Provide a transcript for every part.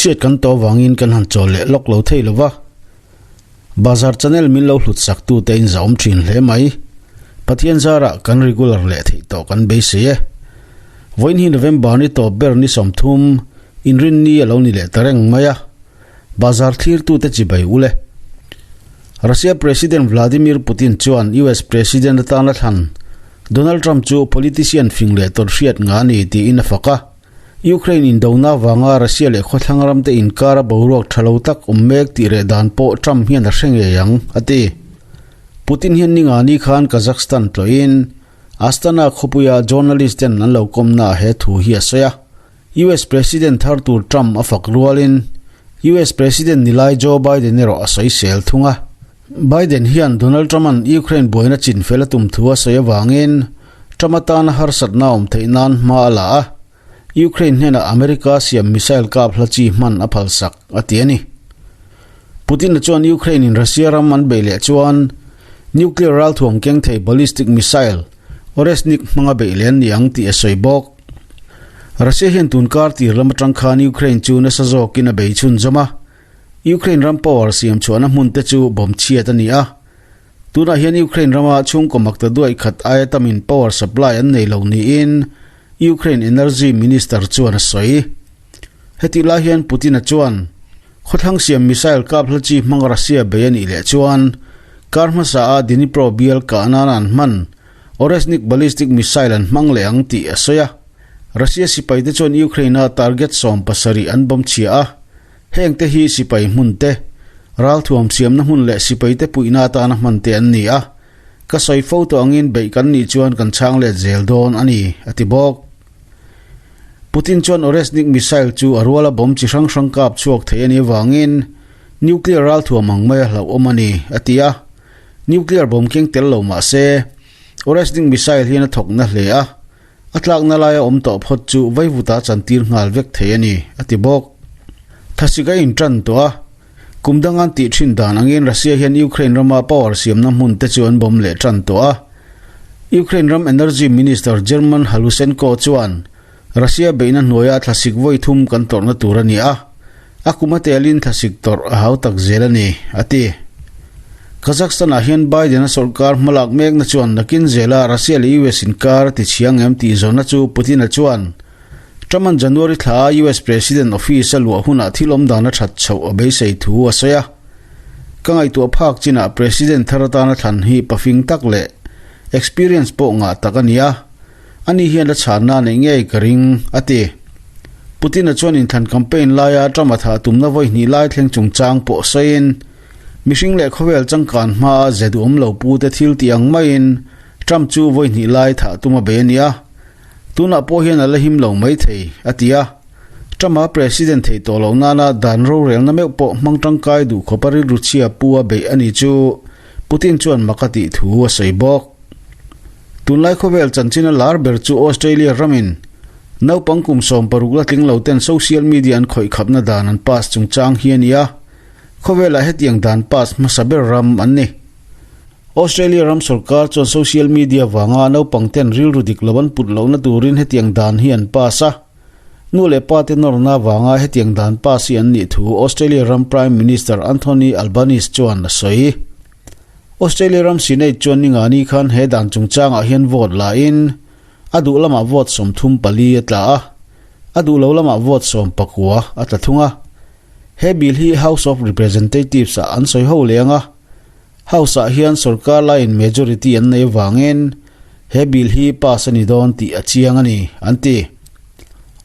Chhiat kan tawh vangin kan han chawl leh lawk lo thei lova. Bazar channel min lo hlut sak tute in zahawm thin hle mai. Pathian zarah kan regular leh theih tawh kan beisei e. Vawiin hi November ni tawp ber ni 30 inrinni a lo ni leh ta reng mai a. Bazar thlirtute chibai ul e. Russia President Vladimir Putin chuan US President atana thlan Donald Trump chu politician fing leh tawlhriat nga a ni tiin a fak a. Ukraine indona avanga Russia leh khawthlang ramte inkara boruak tha lo tak awm mek tih reh dan pawh Trump hian a hre ngei ang, a ti. Putin hian ningani khan Kazakhstan tlawhin Astana khawpuia journalist ten an lo kawmnaah he thu hi a sawi a. US President thar tur Trump a fak rualin US President nilai Joe Biden erawh a sawisel thung a. Biden hian Donald Trump-a'n Ukraine buaina chinfel a tum thu a sawi avangin Trump atana harsatna a awm theih nan hma a la a, Ukraine hnenah America siam missile kap hla chi hman a phalsak a ti a ni. Putin-a chuan Ukraine-in Russia ram an beih leh chuan nuclear ralthuam keng thei ballistic missile Oreshnik hmanga beih leh an ni ang tih a sawi bawk. Russia hian tun kar tir lam atang khan Ukraine chu nasa zawkin a bei chhunzawm a, Ukraine ram power siam chhuahna hmun te chu bawm chhiat a ni a. Tunah hian Ukraine rama chhungkaw makta duai khat aia tamin power supply an nei lo niin Ukraine Energy Minister chuan a sawi. Hetih lai hian Putin-a chuan khawthlang siam missile kap hla chi hmang Russia bei a nih leh chuan kar hmasa a Dnipro bial kah nana an hman Oreshnik ballistic missile an hmang leh ang tih a sawi a. Russia sipaite chuan Ukraine-a target 70 an bawm chhia a. Heng te hi sipai hmun te, ralthuam siamna hmun leh sipai te puihna atana hman te an ni a, ka sawi fo tawh angin beih kan nih chuan kan chhang let zel dawn a ni, a ti bawk. Putin chuan Oreshnik missile chu a ruala bomb chi hrang hrang kap chhuak thei a nih avangin nuclear ralthuam ang mai a hlauhawm a ni, a ti a. Nuclear bomb keng tel lo mah se, Oreshnik missile hian a thawk na hle a, A tlakna laia awm tawh phawt chu vaivuta chantir nghal vek thei a ni, a ti bawk. Thasik a intan tawh a, kum dang an tih thin dan angin Russia hian Ukraine rama power siamna hmun te chu an bawm leh tan tawh a. Ukraine ram Energy Minister German Halusenko chuan Russia beihna hnuaia thlasik vawi thum kan tawrhna tur a ni a, A kum a telin thlasik tawrh a hau tak zel a ni, a ti. Kazakhstan-ah hian Biden-a sawrkar hmalak mekna chuan nakin zela Russia leh US inkar a ti chhiang em tih zawnna chu Putin-a chuan Trump-a'n January thla a US President office a luah hunah thil awmdan a that chhoh a beisei thu a sawi a. Ka ngaihtuah phak chinah President thar atana thlan hi pafing tak leh experience pawh ngah tak a ni a, Ani hian la chhanna a neih ngei ka ring, a ti. Putin-a chuan inthlan campaign laia Trump-a thah tumna vawi hnih lai thleng chungchang pawh sawiin, mihring leh khawvel changkan hmaa ze duhawm lo pute thil tih ang maiin Trump chu vawi hnih lai thah tum a bei a ni a, tunah pawh hian a la him lo mai thei, a ti a. Trump-a president theih tawh loh nana dan rorelna meuh pawh hmang tangkai duh khawpa rilru chhia pu a beih a ni chu Putin chuan mak a tih thu a sawi bawk. Tunlai khawvel chanchin a lar ber chu Australia ramin naupang kum 60 la tling lo ten social media an khawih khapna dan an pass chungchang hi a ni a, khawvelah hetiang dan pass hmasa ber ram an ni. Australia ram sorkar chuan social media vanga naupang ten rilru dik lo an put lohna turin hetiang dan hi an pass a, nu leh pa te nawrna vanga hetiang dan pass hi an nih thu Australia ram Prime Minister Anthony Albanese chuan a sawi. Australia ram Senate chuan ningani khan he dan chungchangah hian vote la in a duh lamah vote 34 a tla a, a duh lo lamah vote 19 a tla thung a. He bill hi House of Representatives ah an sawi ho leng a, House ah hian sorkar laiin majority an nei avangin he bill hi pass a ni dawn tih a chiang a ni, an ti.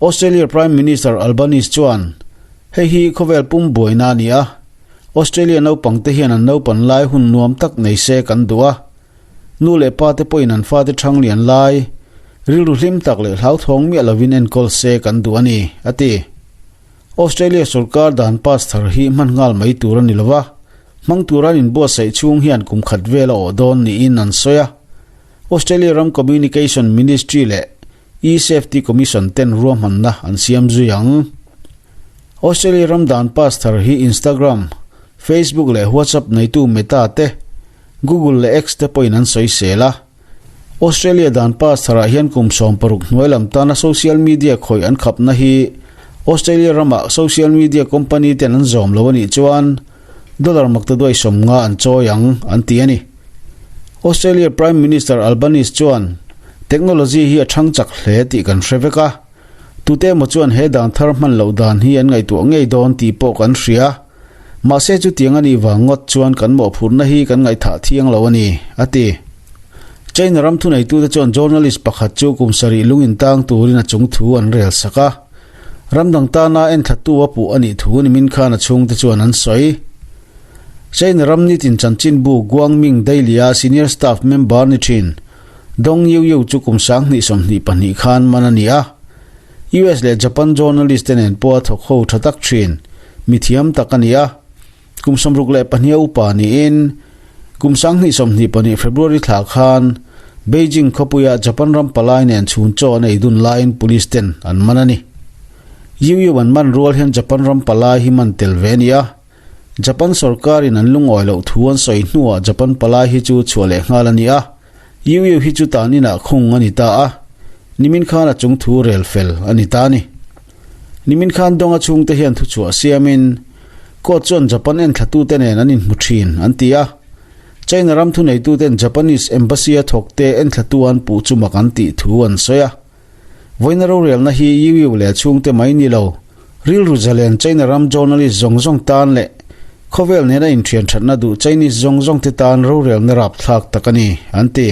Australia Prime Minister Albanese chuan hei hi khawvel pum buaina a ni a, Australia naupang te hian an naupan lai hun nuam tak nei se kan duh a, nu leh pa te pawhin an fate thang lian lai rilru hlim tak leh hlauthawng miah lovin enkawl se kan duh a ni, a ti. Australia sorkar dan pass thar hi hman nghal mai tur a ni lova, hmang tura an inbuatsaih chhung hian kum khat vel a awh dawn niin an sawi a. Australia ram Communication Ministry leh E-Safety Commission ten ruahmanna an siam zui ang. Australia ram dan pass thar hi Instagram, Facebook leh WhatsApp neitu Meta te, Google leh X te pawhin an sawisel a. Australia dan pass tharah hian kum 60 hnuai lam tana social media khawih an khapna hi Australia rama social media company ten an zawm lo a nih chuan dollar maktaduai 50 an chawi ang an ti a ni. Australia Prime Minister Albanese chuan technology hi a thang chak hle tih kan hre vek a, tute emaw chuan he dan thar hman loh dan hi an ngaihtuah ngei dawn tih pawh kan hria. Mahse chutiang a nih vang ngawt chuan kan mawhphurhna hi kan ngaihthah thiang lo a ni, a ti. China ram thuneitute chuan journalist pakhat chu kum sarih lung intang turin a chung thu an rel sak a. Ram dang tana enthlatu a puh a nih thu nimin khan a chhungte chuan an sawi. China ram nitin chanchinbu Guangming Daily-a senior staff member ni thin Dong Yuyou chu kum 2022 khan man a ni a. US leh Japan journalist te nen pawh a thawk ho tha tak thin, mithiam tak a ni a. Kum 62 a upa niin kum 2022 February thla khan Beijing khawpuia Japan ram palai nen chhun chaw an ei dun laiin police ten an man a ni. Yu an man rual hian Japan ram palai hi man tel ve a ni a. Japan sorkarin an lungawi loh thu an sawi hnuah Japan palai hi chu chhuah leh nghal a ni a. Yu hi chu tan inah khung a ni ta a, nimin khan a chung thu rel fel a ni ta a ni. Nimin khan Donga chhungte hian thuchhuah siamin court chuan Japan enthlatute nen an inhmu thin an ti a, China ram thuneituten Japanese Embassy a thawkte enthlatu an puh chu mak an tih thu an sawi a. Vawiina rorelna hi Yu leh chhungte mai ni lo, rilru zalen China ram journalist zawng zawng tan leh khawvel nena inthian thatna duh Chinese zawng zawngte tan rorelna rapthlak tak a ni, an ti.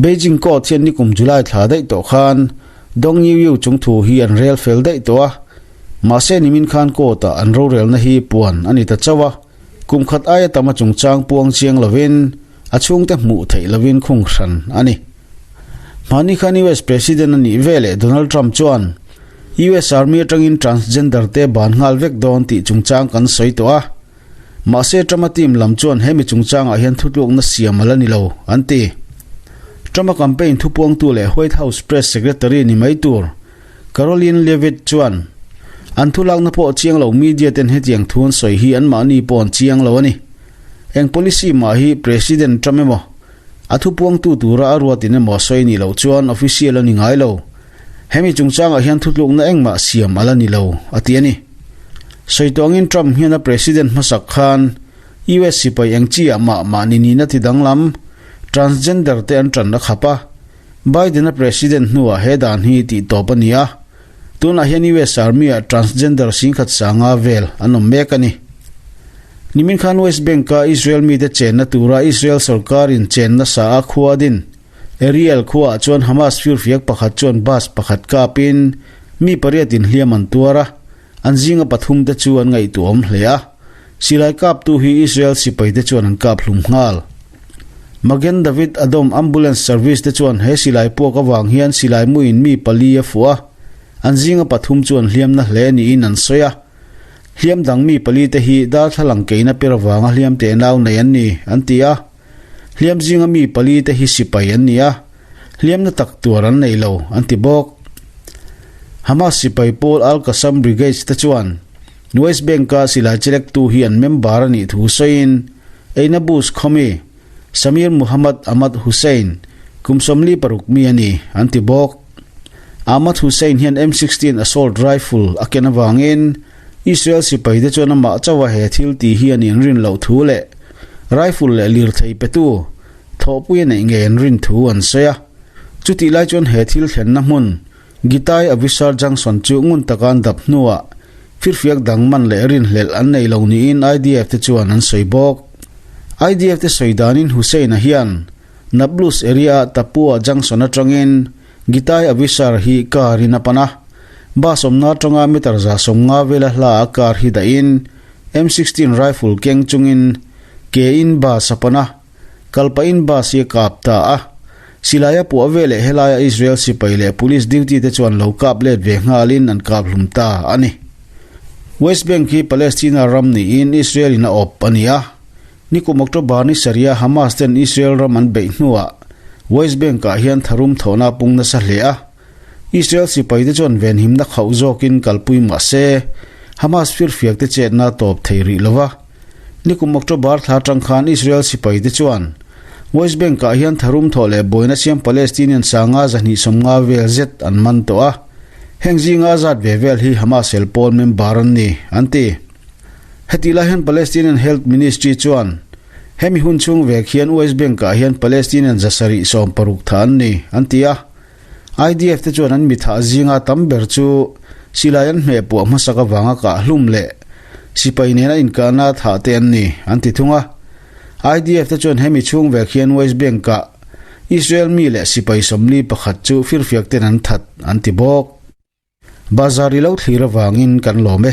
Beijing court hian nikum July thla daih tawh khan Dong Yu chung thu hi an rel fel daih tawh a, mahse nimin khan court-ah an rorelna hi puan a ni ta chauh a, kum khat aia tam a chungchang puang chiang lovin a chhungte hmuh theih lovin khung hran a ni. Hmani khan US President a nih veleh Donald Trump chuan US Army atangin transgender te ban nghal vek dawn tih chungchang kan sawi tawh a. Mahse Trump-a team lam chuan hemi chungchangah hian thutlukna siam a la ni lo, an ti. Trump-a campaign thupuangtu leh White House Press Secretary ni mai tur Karoline Leavitt chuan an thulakna pawh chiang lo media ten hetiang thu an sawi hi anmahni pawh an chiang lo a ni. Eng policy mah hi President Trump emaw A thupuangtu tura a ruatin emaw sawi nih loh chuan official a ni ngai lo. Hemi chungchangah hian thutlukna engmah siam a la ni lo, a ti a ni. Sawi tawngin Trump hian a president hmasak khan US sipai eng chi ah mah mahni nihna ti danglam, transgender te an tan a khap a. Biden a president hnuah he dan hi tih tawp a ni a. Tunah hian US Army ah transgender singkhat sanga vel an awm mek a ni. Nimin khan West Bank-a Israel mite chenna tura Israel sorkarin chenna sa a khua din Ariel khuaah chuan Hamas firfiak pakhat chuan bus pakhat kapin mi pariatin hliam an tuar a, an zinga pathumte chu an ngaihtuahawm hle a. Silai kaptu hi Israel sipaite chuan an kap hlum nghal. Magen David Adom Ambulance Service te chuan he silai puak avang hian silai muin mi pali a fuh a, an zinga pathum chuan hliamna hle niin an sawi a. Hliam dang mi pali te hi darthlalang keina per avanga hliam teh nau nei an ni, an ti a. Hliam zinga mi pali te hi sipai an ni a, hliamna tak tuar an nei lo, an ti bawk. Hamas sipai pawl Al-Qassam Brigades te chuan West Bank-a silai chelektu hi an member a nih thu sawiin Eina Bus khawmi Samir Muhammad Ahmad Hussein, kum 46 mi a ni, an ti bawk. Ahmad Hussein hian M16 assault rifle a ken avangin Israel sipaite chuan amah chauha he thil tih hi an inrin loh thu leh rifle leh lirthei petu thawhpui a neih ngei an rin thu an sawi a. Chutih lai chuan he thil thlenna hmun Gitai Avisar Junction chu ngun taka an dap hnuah firfiak dang man leh rinhlelh an nei lo niin IDF te chuan an sawi bawk. IDF te sawi danin Hussein-a hian Nablus area-a Tapua Junction atangin Gitai Avisar hi car in a pan a, bus awmna atanga meter 150 vela hla a car hi dahin M16 rifle keng chungin ke in bus a pan a, Kalpain bus hi a kap ta a, silai a puah veleh helaia Israel sipai leh police duty te chuan lo kap let ve nghalin an kap hlum ta a ni. West Bank hi Palestina ram niin Israel in a awp a ni a, nikum October ni sarih a Hamas ten Israel ram an beih hnuah West Bank ah hian tharum thawhna a pung nasa hle a, Israel sipai te chuan venhimna khauh zawkin kalpui mah se Hamas firfiak te chetna a tawp thei rih lo va. Nikum October thla atang khan Israel sipai te chuan West Bank-ah hian tharum thawh leh buaina siam Palestinian sanga 250 vel zet an man tawh a. Heng zinga a zat ve vel hi Hamas hel pawl member an ni, an ti. Hetih lai hian Palestinian Health Ministry chuan hemi hun chhung vek hian West Bank-ah hian Palestinian 760 thah an ni, an ti a. IDF te chuan an mi thah zinga tam ber chu silai an hmeh puah hmasak avanga kah hlum leh sipai nena inkahna thah te an ni, an ti thung a. IDF te chuan hemi chhung vek hian West Bank-ah Israel mi leh sipai 41 chu firfiak ten an that, an ti bawk. Bazar i lo thlir avangin kan lawm e.